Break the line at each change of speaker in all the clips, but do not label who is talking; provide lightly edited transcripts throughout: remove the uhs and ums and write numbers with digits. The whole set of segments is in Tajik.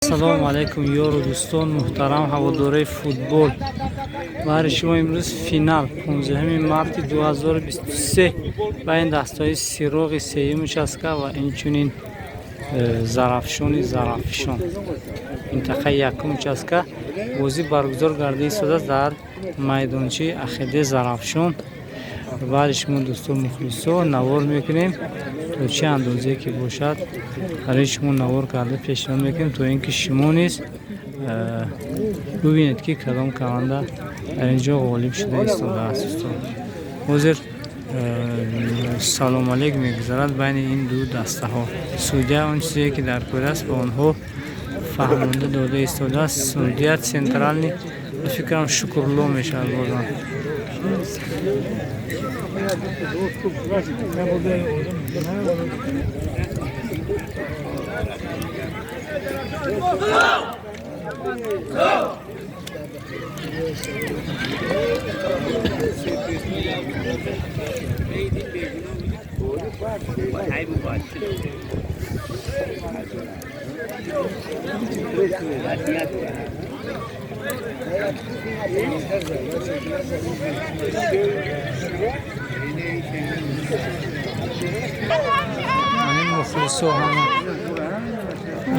Ассалому алайкум, ёру дӯстон, муҳтарам ҳаводораи футбол. Баҳри шумо имрӯз финал 15 марти 2023 байни дастаҳои Сироғи сеюм участка ва инчунин Зарафшони Зарафшон, минтақаи якум участка, бозӣ баргузор гардида истодааст дар майдончаи Ахиде Зарафшон. Баҳри шумо, дӯстон, мухлисо, навор мекунем, то чӣ андозае ки бошад, барои шумо навор карда пешниҳод мекунем, то ин ки шумо низ бубинед, ки кадом команда дар ин ҷо ғолиб шуда истодааст. Дӯстон, ҳозир салом алейк мегузарад байни ин ду дастаҳо. Судья он чизе ки дар кор аст, ба онҳо фаҳмонда дода истодааст. Судья центральный, ба фикрам, Шукурло мешавад бозам. Ҳамин мухлисо ҳама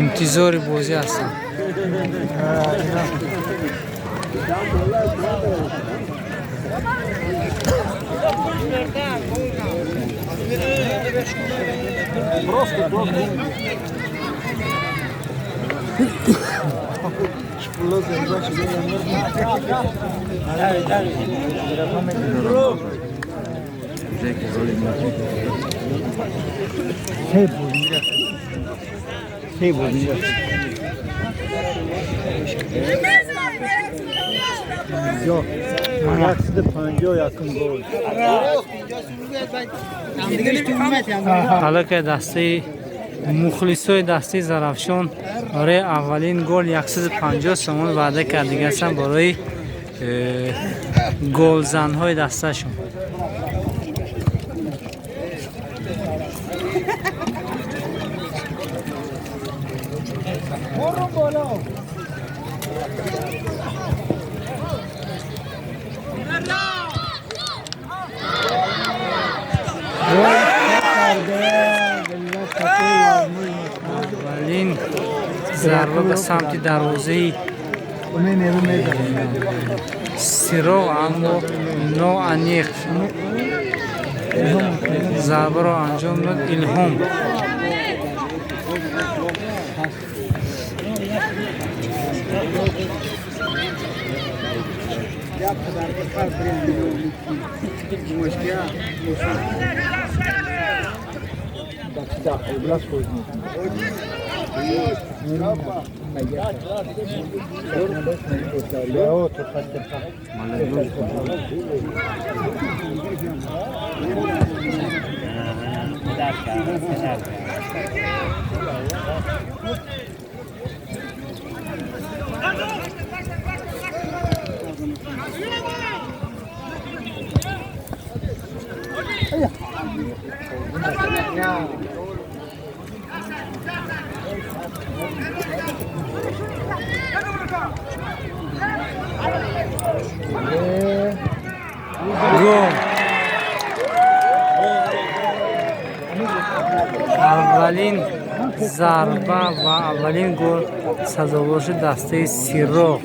интизори бозӣ ҳастанд. Аллакай дастаи мухлисои дастаи Зарафшон барои аввалин гол 150 сомон ваъда кардигаастанд барои голзанҳои дасташон. Аввалин зарба ба самти дарвозаи Сироғ, аммо ноаниқ зарбаро анҷом дод Илҳом. Гол! Аввалин зарба ва аввалин гол сазовор шуд дастаи Сироғ.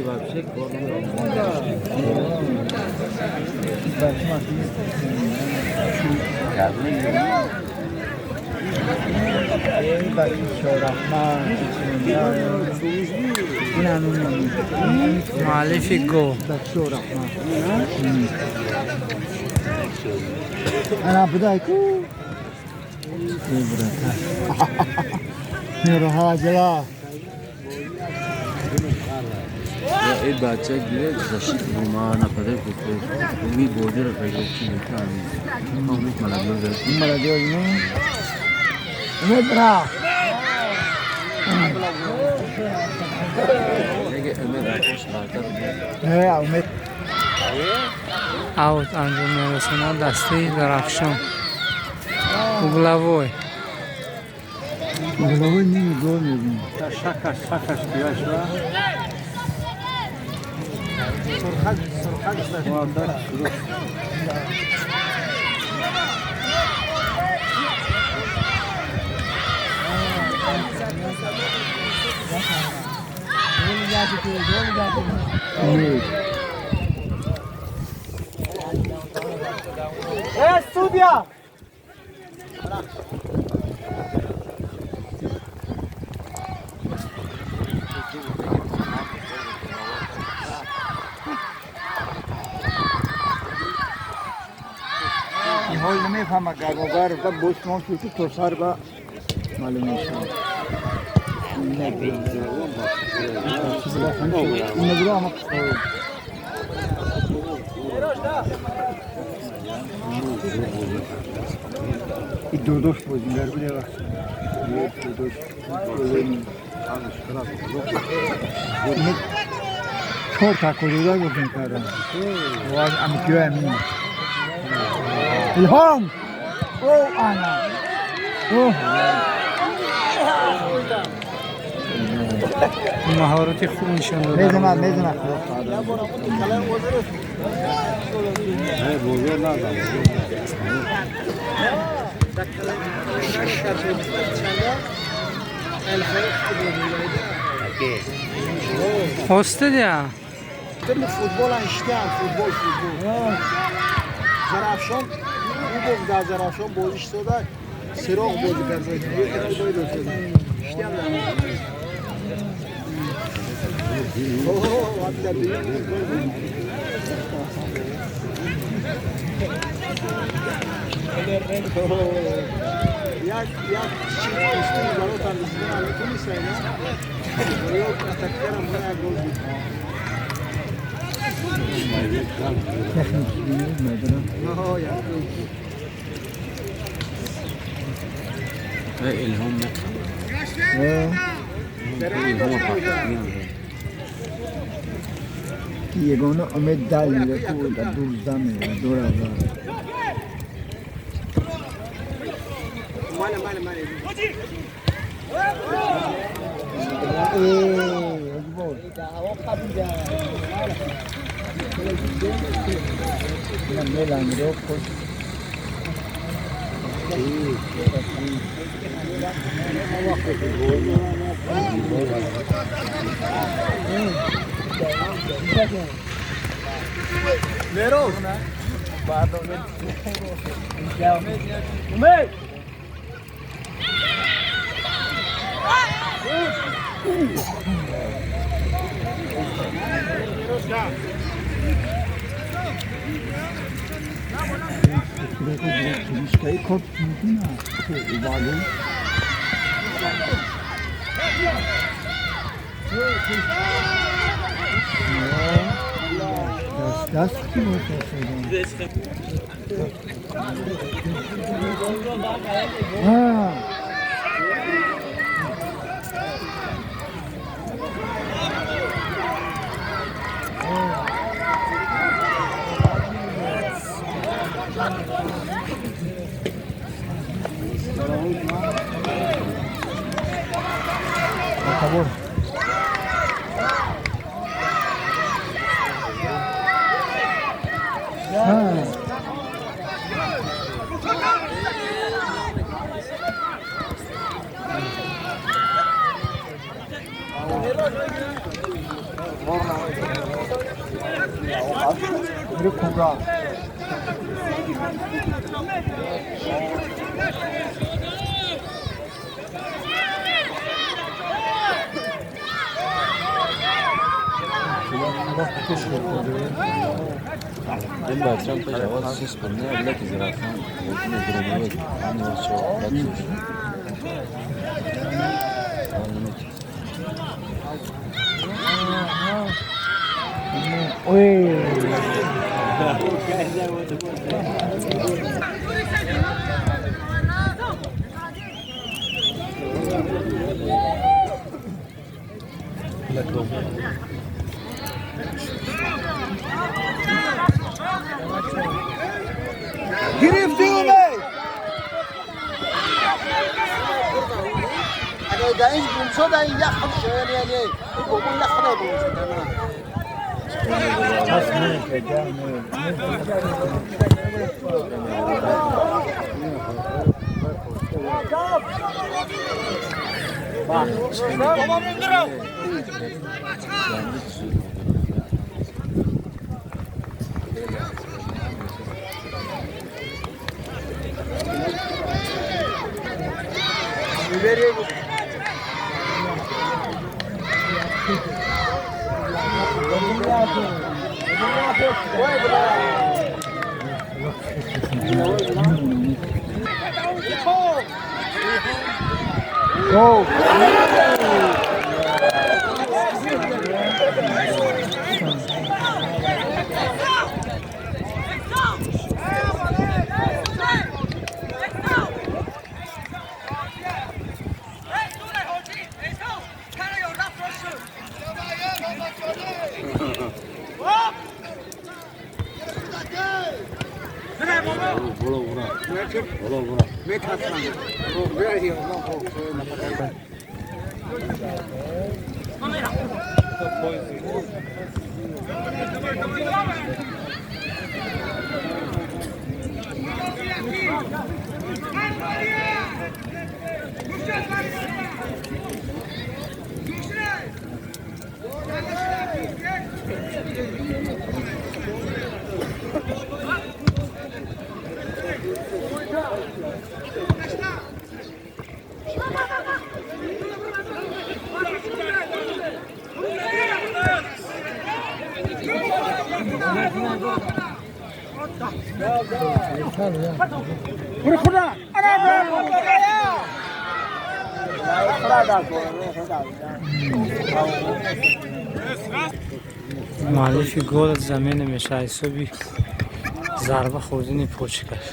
Муаллифи гол
ин бача гире защит бума нападай ми бозиро чи мекунам.
Аут анҷом мерасонад дастаи Зарафшон, угловой.
Головой ними гол мезанад.
Шакаш, шакаш кияшва.
Сурхак, сурхак зад.
Муаддак шуруъ.
Э, судья!
Ҳол намефаҳма, гармобар ва босмон шуд, то сар ба маълум мешавад. Инагиро ама. И додош бозингар буде вақт. Додош. Чор таколида бозин кардам. Ваз амкиё амин. Илҳом! О, ана! О!
Маҳорати хуб нишон дод.
Мезанад, мезанад.
Не, бозор надам.
Хоста дия.
Футбол иштиам, футбол, футбол. Зарафшон, ӯ дар Зарафшон бозӣ шуда, Сироғ бозӣ кард. Иштиам. О, дар як як чиз баротан метонистед, ё атаккарам як гол буд.
Техники медонам.
Як гол.
Илҳом мекунад.
Ягона умед дал меда, ку дар дурзда мева, дора.
Мале, мале, мале.
Мелангро.
Мероз. Умед!
Кор мумкин аст. Вале даст даст ки бошад. Por favor. 그렇구나.
این بچه هم پیش اول سیس کنه لکی زرافان ممکنه دروغ آن ورشو بچش
اوه.
گرفتی اومد. در این گم شد این یک خود شده نه نه این بابا یک خود گم شده نه
Муаллифи гол замин мешавад ҳисоби зарба хӯрдани почкаш.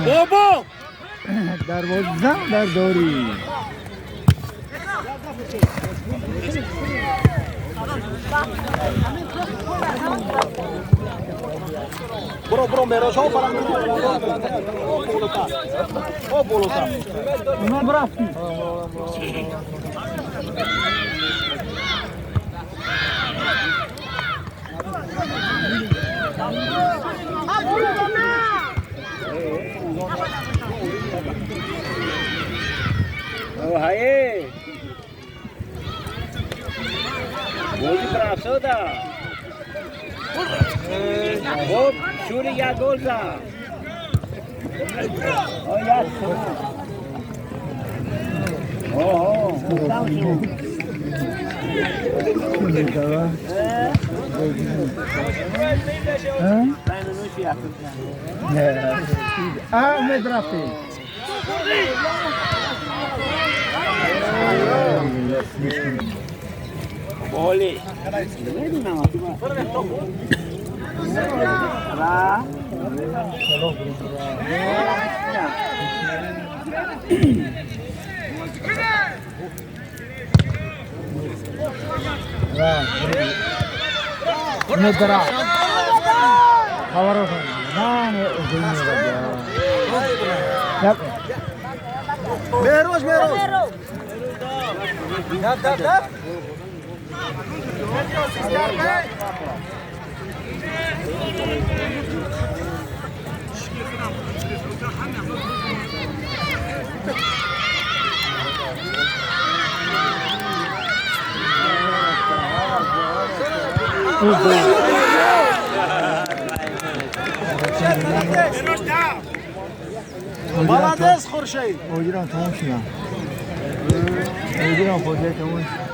بابا دروازه در داری
برو برو مهراج ها برم او بولوتا
اونا برفتی
Aí! Gol pra Soda! Hop, Shuri ya gol za! Olha só! Oh,
oh.
Boleh.
مهروز مهروز دب دب دب Молодец, Хуршид!
Оҷирам тамом шудам. Оҷирам фозила тамом шуд.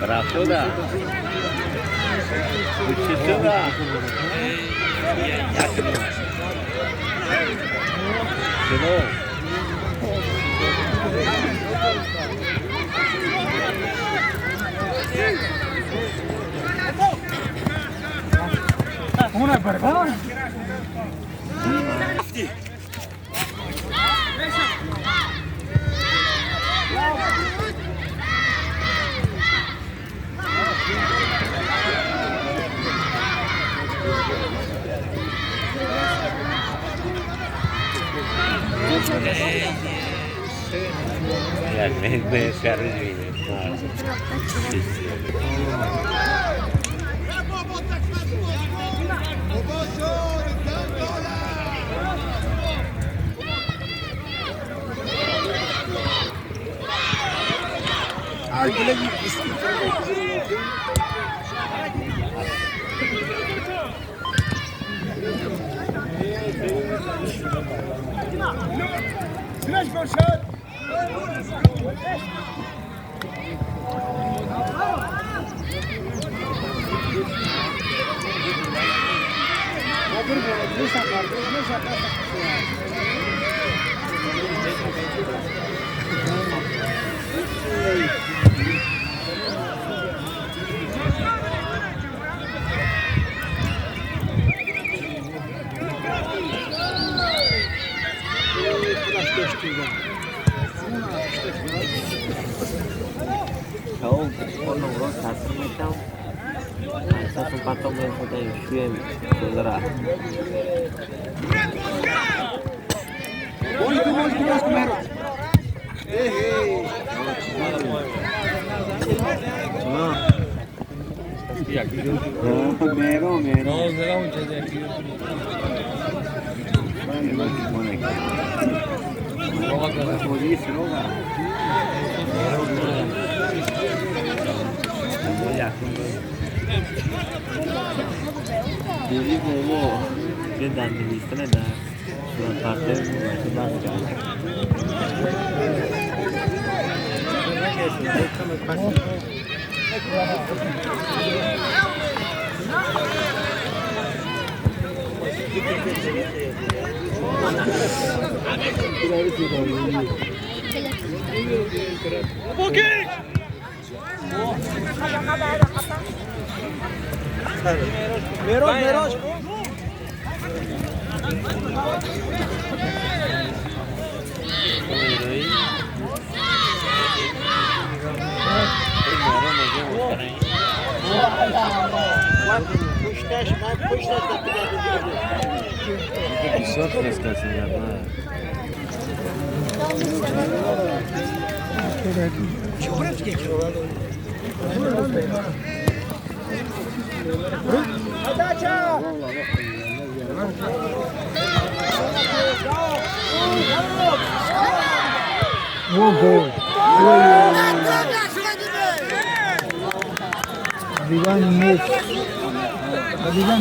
Рафтуда. Учитуда. Кино.
Una barba.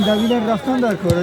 Давидан рафтан дар кор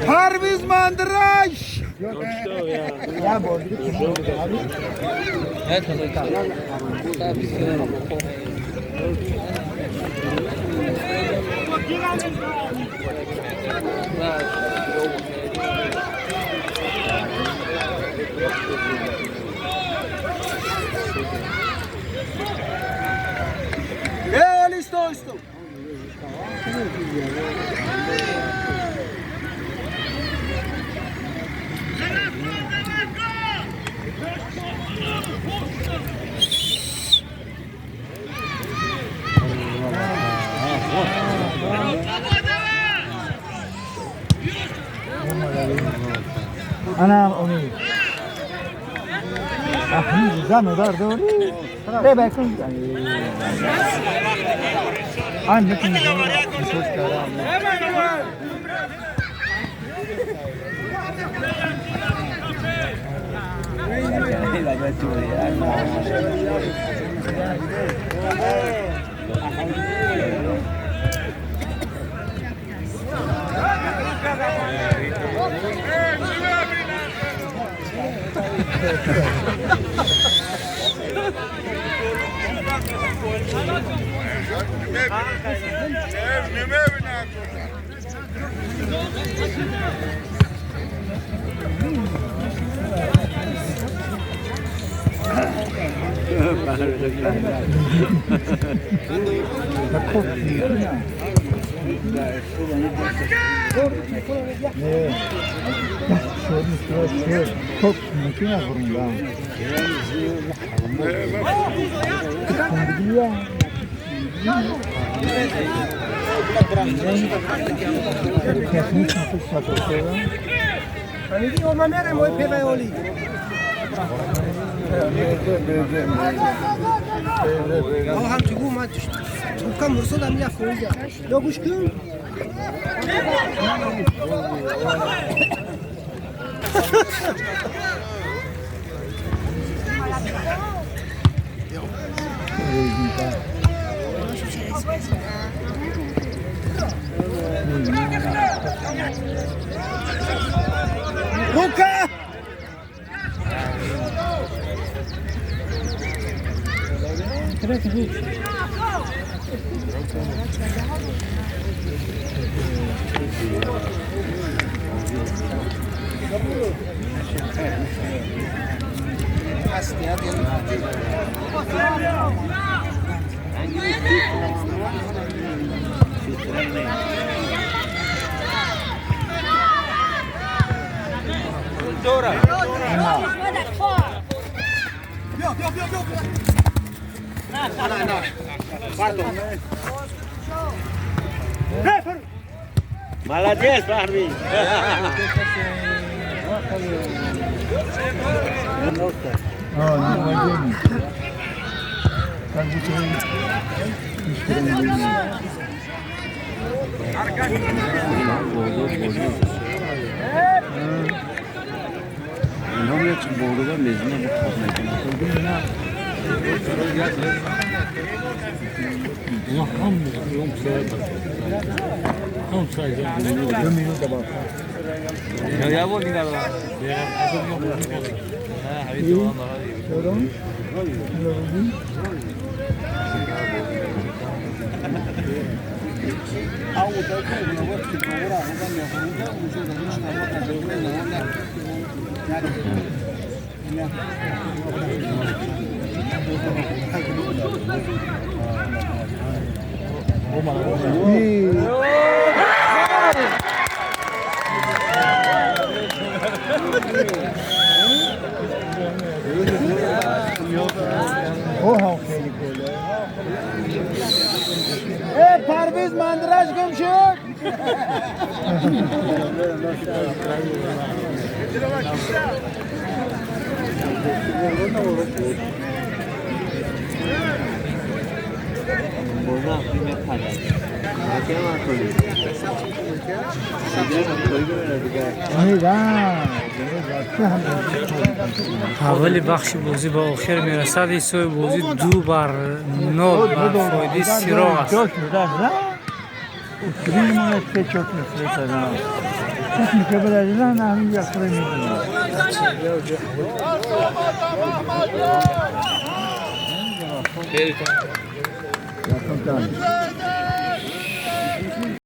Parviz Mandraj! انا امید احمد زن دار داری ببر کن آن میتونی
Молодец, Парвиз!
پرویز مندرش گم شد.
Аввали бахши бозӣ ба охир мерасад. Ҳисоби бозӣ 2-0 ба фоидаи Сироғ аст.